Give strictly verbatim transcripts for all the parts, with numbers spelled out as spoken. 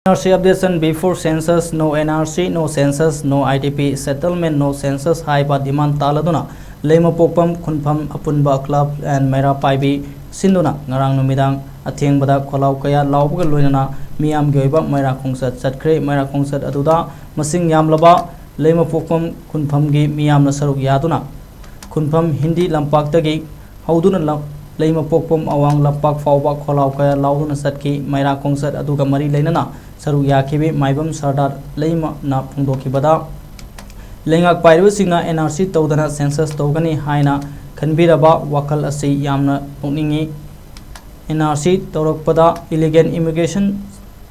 N R C updation before census, no N R C, no census, no I D P settlement, no census ꯍꯥꯏꯕ demand ꯇꯥꯜꯂꯗꯨꯅ ꯂꯩꯃꯄꯣꯛꯄꯝ ꯈꯨꯟꯐꯝ ꯑꯄꯨꯟꯕ club and ꯃꯩꯔꯥ ꯄꯥꯏꯕꯤ ꯁꯤꯟꯗꯨꯅ ꯉꯔꯥꯡ ꯅꯨꯃꯤꯗꯥꯡ ꯑꯊꯦꯡꯕꯗ ꯈꯣꯜꯂꯥꯎ ꯀꯌꯥ ꯂꯥꯎꯕꯒ ꯂꯣꯏꯅꯅ ꯃꯤꯌꯥꯝꯒꯤ ꯑꯣꯏꯕ ꯃꯩꯔꯥ ꯈꯣꯡꯆꯠ ꯆꯠꯈ꯭ꯔꯦ꯫ ꯃꯩꯔꯥ ꯈꯣꯡꯆꯠ ꯑꯗꯨꯗ ꯃꯁꯤꯡ ꯌꯥꯝꯂꯕ ꯂꯩꯃꯄꯣꯛꯄꯝ ꯈꯨꯟꯐꯝꯒꯤ ꯃꯤꯌꯥꯝꯅ ꯁꯔꯨꯛ ꯌꯥꯗꯨꯅ ꯈꯨꯟꯐꯝ ꯍꯤꯟꯗꯤ ꯂꯝꯄꯥꯛꯇꯒꯤ ꯍꯧꯗꯨꯅ ꯂꯝ-, ꯂꯩꯃꯄꯣꯛꯄꯝ ꯑꯋꯥꯡ ꯂꯝꯄꯥꯛ ꯐꯥꯎꯕ ꯈꯣꯜꯂꯥꯎ ꯀꯌꯥ ꯂꯥꯎꯗꯨꯅ ꯆꯠꯈꯤ꯫ ꯃꯩꯔꯥ ꯈꯣꯡꯆꯠ ꯑꯗꯨꯒ ꯃꯔꯤ ꯂꯩꯅꯅ ꯁꯔꯨꯛ ꯌꯥꯈꯤꯕꯤ ꯃꯥꯏꯕꯝ ꯁꯔꯗꯥꯔ ꯂꯩꯃꯅ ꯐꯣꯡꯗꯣꯛꯈꯤꯕꯗ, ꯂꯩꯉꯥꯛ ꯄꯥꯏꯔꯤꯕꯁꯤꯡꯅ N R C ꯇꯧꯗꯅ census ꯇꯧꯒꯅꯤ ꯍꯥꯏꯅ ꯈꯟꯕꯤꯔꯕ ꯋꯥꯈꯜ ꯑꯁꯤ ꯌꯥꯝꯅ ꯅꯣꯛꯅꯤꯡꯉꯤ꯫ N R C ꯇꯧꯔꯛꯄꯗ illegal immigration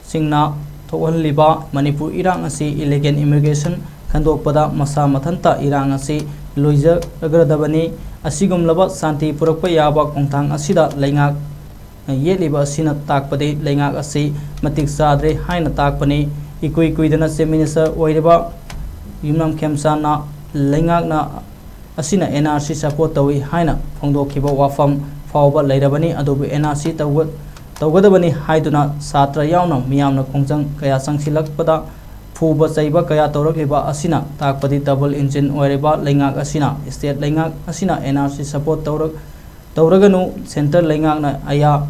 ꯁꯤꯡꯅ ꯊꯣꯛꯍꯜꯂꯤꯕ ꯃꯅꯤꯄꯨꯔ ꯏꯔꯥꯡ ꯑꯁꯤ illegal immigration ꯈꯟꯗꯣꯛꯄꯗ ꯃꯁꯥ ꯃꯊꯟꯇ ꯏꯔꯥꯡ ꯑꯁꯤ ꯂꯣꯏꯖꯒꯗꯕꯅꯤ꯫ ꯑꯁꯤꯒꯨꯝꯂꯕ ꯁꯥꯟꯇꯤ ꯄꯨꯔꯛꯄ ꯌꯥꯕ ꯈꯣꯡꯊꯥꯡ ꯑꯁꯤꯗ ꯂꯩꯉꯥꯛꯅ ꯌꯦꯠꯂꯤꯕ ꯑꯁꯤꯅ ꯇꯥꯛꯄꯗꯤ ꯂꯩꯉꯥꯛ ꯑꯁꯤ ꯃꯇꯤꯛ ꯆꯥꯗ꯭ꯔꯦ ꯍꯥꯏꯅ ꯇꯥꯛꯄꯅꯤ꯫ ꯏꯀꯨꯏ ꯀꯨꯏꯗꯅ Chief Minister ꯑꯣꯏꯔꯤꯕ ꯌꯨꯝꯅꯥꯝ ꯈꯦꯝꯆꯥꯟꯅ ꯂꯩꯉꯥꯛꯅ ꯑꯁꯤꯅ N R C support ꯇꯧꯏ ꯍꯥꯏꯅ ꯐꯣꯡꯗꯣꯛꯈꯤꯕ ꯋꯥꯐꯝ ꯐꯥꯎꯕ ꯂꯩꯔꯕꯅꯤ꯫ ꯑꯗꯨꯕꯨ N R C ꯇꯧꯒ-, ꯇꯧꯒꯗꯕꯅꯤ ꯍꯥꯏꯗꯨꯅ ꯁꯥꯇ꯭ꯔ ꯌꯥꯎꯅ ꯃꯤꯌꯥꯝꯅ ꯈꯣꯡꯖꯪ ꯀꯌꯥ ꯆꯪꯁꯤꯜꯂꯛꯄꯗ ꯐꯨꯕ ꯆꯩꯕ ꯀꯌꯥ ꯇꯧꯔꯛꯂꯤꯕ ꯑꯁꯤꯅ ꯇꯥꯛꯄꯗꯤ double engine ꯑꯣꯏꯔꯤꯕ ꯂꯩꯉꯥꯛ ꯑꯁꯤꯅ, state ꯂꯩꯉꯥꯛ ꯑꯁꯤꯅ N R C support ꯇꯧꯔ-, ꯇꯧꯔꯒꯅꯨ, centre ꯂꯩꯉꯥꯛꯅ ꯑꯌꯥ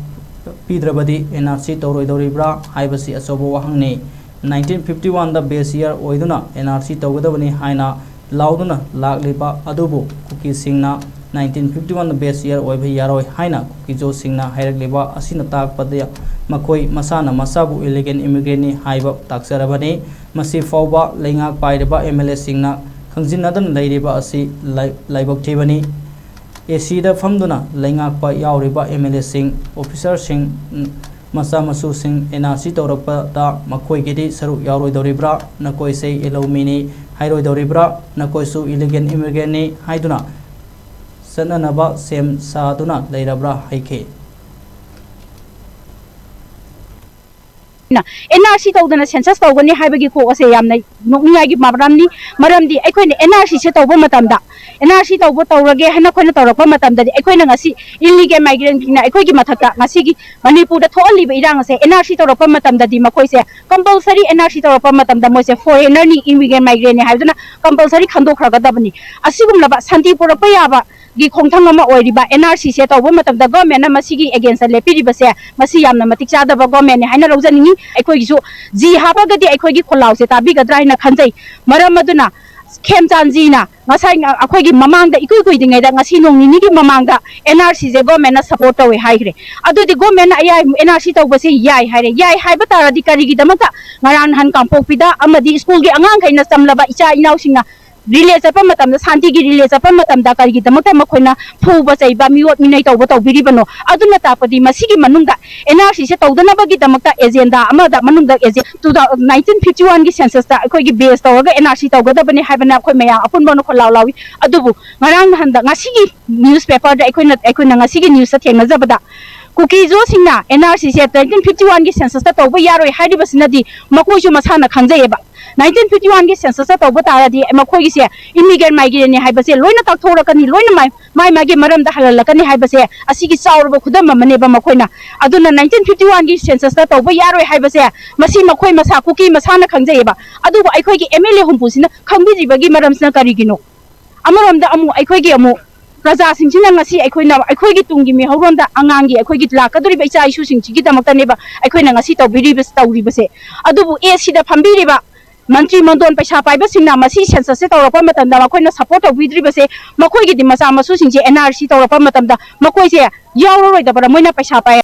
ꯄꯤꯗ꯭ꯔꯕꯗꯤ N R C ꯇꯧꯔꯣꯏꯗꯧꯔꯤꯕ꯭ꯔꯥ ꯍꯥꯏꯕꯁꯤ ꯑꯆꯧꯕ ꯋꯥꯍꯪꯅꯤ꯫ Nineteen fifty one ꯗ base year ꯑꯣꯏꯗꯨꯅ N R C ꯇꯧꯒꯗꯕꯅꯤ ꯍꯥꯏꯅ ꯂꯥꯎꯗꯨꯅ ꯂꯥꯛꯂꯤꯕ ꯑꯗꯨꯕꯨ ꯀꯨꯀꯤꯁꯤꯡꯅ nineteen fifty one ꯗ base year ꯑꯣꯏꯕ ꯌꯥꯔꯣꯏ ꯍꯥꯏꯅ ꯀꯨꯀꯤꯖꯣꯁꯤꯡꯅ ꯍꯥꯏꯔꯛꯂꯤꯕ ꯑꯁꯤꯅ ꯇꯥꯛꯄꯗ ꯃꯈꯣꯏ ꯃꯁꯥꯅ ꯃꯁꯥꯕꯨ illegal immigrant ꯅꯤ ꯍꯥꯏꯕ ꯇꯥꯛꯆꯔꯕꯅꯤ꯫ ꯃꯁꯤ ꯐꯥꯎꯕ ꯂꯩꯉꯥꯛ ꯄꯥꯏꯔꯤꯕ M L A ꯁꯤꯡꯅ ꯈꯪꯖꯤꯟꯅꯗꯅ ꯂꯩꯔꯤꯕ ꯑꯁꯤ ꯂꯥꯏ-, ꯂꯥꯏꯕꯛ ꯊꯤꯕꯅꯤ꯫ A C ꯗ ꯐꯝꯗꯨꯅ ꯂꯩꯉꯥꯛꯄ ꯌꯥꯎꯔꯤꯕ M L A ꯁꯤꯡ, officer ꯁꯤꯡ, ꯃꯆꯥ ꯃꯁꯨꯁꯤꯡ N R C ꯇꯧꯔꯛꯄꯗ ꯃꯈꯣꯏꯒꯤꯗꯤ ꯁꯔꯨꯛ ꯌꯥꯎꯔꯣꯏꯗꯧꯔꯤꯕ꯭ꯔꯥ? ꯅꯈꯣꯏꯁꯦ ꯏꯂꯧꯃꯤꯅꯤ ꯍꯥꯏꯔꯣꯏꯗꯧꯔꯤꯕ꯭ꯔꯥ? ꯅꯈꯣꯏꯁꯨ illegal immigrant ꯅꯤ ꯍꯥꯏꯗꯨꯅ ꯆꯠꯅꯅꯕ ꯁꯦꯝ ꯁꯥꯗꯨꯅ ꯂꯩꯔꯕ꯭ꯔꯥ ꯍꯥꯏꯈꯤ꯫ ꯑꯦꯟ ꯑꯥꯔ ꯁꯤ ꯇꯧꯗꯅ ꯁꯦꯟꯁꯁ ꯇꯧꯒꯅꯤ ꯍꯥꯏꯕꯒꯤ ꯀꯣꯛ ꯑꯁꯦ ꯌꯥꯝꯅ ꯅꯣꯛꯅꯤꯡꯉꯥꯏꯒꯤ ꯃꯔꯝꯅꯤ꯫ ꯃꯔꯝꯗꯤ ꯑꯩꯈꯣꯏꯅ ꯑꯦꯟ ꯑꯥꯔ ꯁꯤꯁꯦ ꯇꯧꯕ ꯃꯇꯝꯗ, ꯑꯦꯟ ꯑꯥꯔ ꯁꯤ ꯇꯧꯕ ꯇꯧꯔꯒꯦ ꯍꯥꯏꯅ ꯑꯩꯈꯣꯏꯅ ꯇꯧꯔꯛꯄ ꯃꯇꯝꯗꯗꯤ, ꯑꯩꯈꯣꯏꯅ ꯉꯁꯤ ꯏꯜꯂꯤꯒꯦꯜ ꯃꯥꯏꯒ꯭ꯔꯦꯟꯁꯤꯡꯅ ꯑꯩꯈꯣꯏꯒꯤ ꯃꯊꯛꯇ ꯉꯁꯤꯒꯤ ꯃꯅꯤꯄꯨꯔꯗ ꯊꯣꯛꯍꯜꯂꯤꯕ ꯏꯔꯥꯡ ꯑꯁꯦ ꯑꯦꯟ ꯑꯥꯔ ꯁꯤ ꯇꯧꯔꯛꯄ ꯃꯇꯝꯗꯗꯤ ꯃꯈꯣꯏꯁꯦ ꯀꯝꯄꯜꯁꯔꯤ, ꯑꯦꯟ ꯑꯥꯔ ꯁꯤ ꯇꯧꯔꯛꯄ ꯃꯇꯝꯗ ꯃꯣꯏꯁꯦ ꯐꯣꯔꯦꯅꯔꯅꯤ, ꯏꯜꯂꯤꯒꯦꯜ ꯃꯥꯏꯒ꯭ꯔꯦꯟꯅꯤ ꯍꯥꯏꯗꯨꯅ ꯀꯝꯄꯜꯁꯔꯤ ꯈꯟꯗꯣꯛꯈ꯭ꯔꯒꯗꯕꯅꯤ꯫ ꯑꯁꯤꯒꯨꯝꯂꯕ ꯁꯥꯟꯇꯤ ꯄꯨꯔꯛꯄ ꯌꯥꯕ ꯒꯤ ꯈꯣꯡꯊꯥꯡ ꯑꯃ ꯑꯣꯏꯔꯤꯕ ꯑꯦꯟ ꯑꯥꯔ ꯁꯤꯁꯦ ꯇꯧꯕ ꯃꯇꯝꯗ ꯒꯣꯔꯃꯦꯟꯅ ꯃꯁꯤꯒꯤ ꯑꯦꯒꯦꯟꯁꯇ ꯂꯦꯞꯄꯤꯔꯤꯕꯁꯦ, ꯃꯁꯤ ꯌꯥꯝꯅ ꯃꯇꯤꯛ ꯆꯥꯗꯕ ꯒꯣꯔꯃꯦꯟꯅꯤ ꯍꯥꯏꯅ ꯂꯧꯖꯅꯤꯡꯉꯤ꯫ ꯑꯩꯈꯣꯏꯒꯤꯁꯨ ꯖꯤ ꯍꯥꯞꯄꯒꯗꯤ ꯑꯩꯈꯣꯏꯒꯤ ꯈꯣꯜꯂꯥꯎꯁꯦ ꯇꯥꯕꯤꯒꯗ꯭ꯔꯥ ꯍꯥꯏꯅ ꯈꯟꯖꯩ꯫ ꯃꯔꯝ ꯑꯗꯨꯅ ꯈꯦꯝꯆꯥꯟꯖꯤꯅ ꯉꯁꯥꯏ ꯑꯩꯈꯣꯏꯒꯤ ꯃꯃꯥꯡꯗ, ꯏꯀꯨꯏ ꯀꯨꯏꯗ꯭ꯔꯤꯉꯩꯗ, ꯉꯁꯤ ꯅꯣꯡ ꯅꯤꯅꯤꯒꯤ ꯃꯃꯥꯡꯗ ꯑꯦꯟ ꯑꯥꯔ ꯁꯤꯁꯦ ꯒꯣꯔꯃꯦꯟꯅ ꯁꯄꯣꯔꯠ ꯇꯧꯋꯦ ꯍꯥꯏꯈ꯭ꯔꯦ꯫ ꯑꯗꯨꯗꯤ ꯒꯣꯔꯃꯦꯟꯅ ꯑꯌꯥꯏ-, ꯑꯦꯟ ꯑꯥꯔ ꯁꯤ ꯇꯧꯕꯁꯦ ꯌꯥꯏ ꯍꯥꯏꯔꯦ꯫ ꯌꯥꯏ ꯍꯥꯏꯕ ꯇꯥꯔꯗꯤ ꯀꯔꯤꯒꯤꯗꯃꯛꯇ ꯉꯔꯥꯡ ꯅꯍꯥꯟ ꯀꯥꯡꯄꯣꯛꯄꯤꯗ ꯑꯃꯗꯤ ꯁ꯭ꯀꯨꯜꯒꯤ ꯑꯉꯥꯡꯈꯩꯅ ꯆꯝꯂꯕ ꯏꯆꯥ ꯏꯅꯥꯎꯁꯤꯡꯅ ꯔꯤꯂꯦ ꯆꯠꯄ ꯃꯇꯝꯗ, ꯁꯥꯟꯇꯤꯒꯤ ꯔꯤꯂꯦ ꯆꯠꯄ ꯃꯇꯝꯗ ꯀꯔꯤꯒꯤꯗꯃꯛꯇ ꯃꯈꯣꯏꯅ ꯐꯨꯕ ꯆꯩꯕ, ꯃꯤꯑꯣꯠ ꯃꯤꯅꯩ ꯇꯧꯕ ꯇꯧꯕꯤꯔꯤꯕꯅꯣ? ꯑꯗꯨꯅ ꯇꯥꯛꯄꯗꯤ ꯃꯁꯤꯒꯤ ꯃꯅꯨꯡꯗ ꯑꯦꯟ ꯑꯥꯔ ꯁꯤꯁꯦ ꯇꯧꯗꯅꯕꯒꯤꯗꯃꯛꯇ ꯑꯦꯖꯦꯟꯗꯥ ꯑꯃꯗ ꯃꯅꯨꯡꯗ agent-, two thousand, nineteen fifty one ꯒꯤ ꯁꯦꯟꯁꯁꯇ ꯑꯩꯈꯣꯏꯒꯤ ꯕꯦꯁ ꯇꯧꯔꯒ ꯑꯦꯟ ꯑꯥꯔ ꯁꯤ ꯇꯧꯒꯗꯕꯅꯤ ꯍꯥꯏꯕꯅ ꯑꯩꯈꯣꯏ ꯃꯌꯥꯝ ꯑꯄꯨꯟꯕ ꯑꯣꯏꯅ ꯈꯣꯜꯂꯥꯎ ꯂꯥꯎꯏ꯫ ꯑꯗꯨꯕꯨ ꯉꯔꯥꯡ ꯅꯍꯥꯟꯗ ꯉꯁꯤꯒꯤ ꯅ꯭ꯌꯨꯁ ꯄꯦꯄꯔꯗ ꯑꯩꯈꯣꯏꯅ, ꯑꯩꯈꯣꯏꯅ ꯉꯁꯤꯒꯤ ꯅ꯭ꯌꯨꯁꯇ ꯊꯦꯡꯅꯖꯕꯗ, ꯀꯨꯀꯤꯖꯣꯁꯤꯡꯅ ꯑꯦꯟ ꯑꯥꯔ ꯁꯤꯁꯦ nineteen fifty one ꯒꯤ ꯁꯦꯟꯁꯁꯇ ꯇꯧꯕ ꯌꯥꯔꯣꯏ ꯍꯥꯏꯔꯤꯕꯁꯤꯅꯗꯤ ꯃꯈꯣꯏꯁꯨ ꯃꯁꯥꯅ ꯈꯪꯖꯩꯑꯕ꯫ Nineteen fifty one ꯒꯤ ꯁꯦꯟꯁꯁꯇ ꯇꯧꯕ ꯇꯥꯔꯗꯤ ꯃꯈꯣꯏꯒꯤꯁꯦ ꯏꯃꯤꯒ꯭ꯔꯦꯟ ꯃꯥꯏꯒ꯭ꯔꯦꯟꯅꯤ ꯍꯥꯏꯕꯁꯦ ꯂꯣꯏꯅ ꯀꯥꯎꯊꯣꯔꯛꯀꯅꯤ, ꯂꯣꯏꯅ ꯃꯥꯏ, ꯃꯥꯏ ꯃꯥꯒꯤ ꯃꯔꯝꯗ ꯍꯜꯍꯜꯂꯛꯀꯅꯤ ꯍꯥꯏꯕꯁꯦ ꯑꯁꯤꯒꯤ ꯆꯥꯎꯔꯕ ꯈꯨꯗꯝ ꯑꯃꯅꯦꯕ ꯃꯈꯣꯏꯅ꯫ ꯑꯗꯨꯅ nineteen fifty one ꯒꯤ ꯁꯦꯟꯁꯁꯇ ꯇꯧꯕ ꯌꯥꯔꯣꯏ ꯍꯥꯏꯕꯁꯦ ꯃꯁꯤ ꯃꯈꯣꯏ ꯃꯁꯥ, ꯀꯨꯀꯤ ꯃꯁꯥꯅ ꯈꯪꯖꯩꯑꯕ꯫ ꯑꯗꯨꯕꯨ ꯑꯩꯈꯣꯏꯒꯤ ꯑꯦꯝ ꯑꯦꯜ ꯑꯦ ꯍꯨꯝꯐꯨꯁꯤꯅ ꯈꯪꯕꯤꯗ꯭ꯔꯤꯕꯒꯤ ꯃꯔꯝꯁꯤꯅ ꯀꯔꯤꯒꯤꯅꯣ? ꯑꯃꯔꯣꯝꯗ ꯑꯃꯨꯛ ꯑꯩꯈꯣꯏꯒꯤ ꯑꯃꯨꯛ ꯄ꯭ꯔꯖꯥꯁꯤꯡꯁꯤꯅ ꯉꯁꯤ ꯑꯩꯈꯣꯏꯅ, ꯑꯩꯈꯣꯏꯒꯤ ꯇꯨꯡꯒꯤ ꯃꯤꯍꯧꯔꯣꯟꯗ, ꯑꯉꯥꯡꯒꯤ, ꯑꯩꯈꯣꯏꯒꯤ ꯂꯥꯛꯀꯗꯧꯔꯤꯕ ꯏꯆꯥ ꯏꯁꯨꯁꯤꯡꯁꯤꯒꯤꯗꯃꯛꯇꯅꯦꯕ ꯑꯩꯈꯣꯏꯅ ꯉꯁꯤ ꯇꯧꯕꯤꯔꯤꯕ, ꯇꯧꯔꯤꯕꯁꯦ꯫ ꯑꯗꯨꯕꯨ ꯑꯦ ꯁꯤꯗ ꯐꯝꯕꯤꯔꯤꯕ ꯃꯟꯇ꯭ꯔꯤ ꯃꯟꯗꯣꯟ ꯄꯩꯁꯥ ꯄꯥꯏꯕꯁꯤꯡꯅ ꯃꯁꯤ ꯁꯦꯟꯁꯁꯁꯦ ꯇꯧꯔꯛꯄ ꯃꯇꯝꯗ ꯃꯈꯣꯏꯅ ꯁꯄꯣꯔꯠ ꯇꯧꯕꯤꯗ꯭ꯔꯤꯕꯁꯦ, ꯃꯈꯣꯏꯒꯤꯗꯤ ꯃꯆꯥ ꯃꯁꯨꯁꯤꯡꯁꯦ ꯑꯦꯟ ꯑꯥꯔ ꯁꯤ ꯇꯧꯔꯛꯄ ꯃꯇꯝꯗ ꯃꯈꯣꯏꯁꯦ ꯌꯥꯎꯔꯔꯣꯏꯗꯕ꯭ꯔꯥ? ꯃꯣꯏꯅ ꯄꯩꯁꯥ ꯄꯥꯏ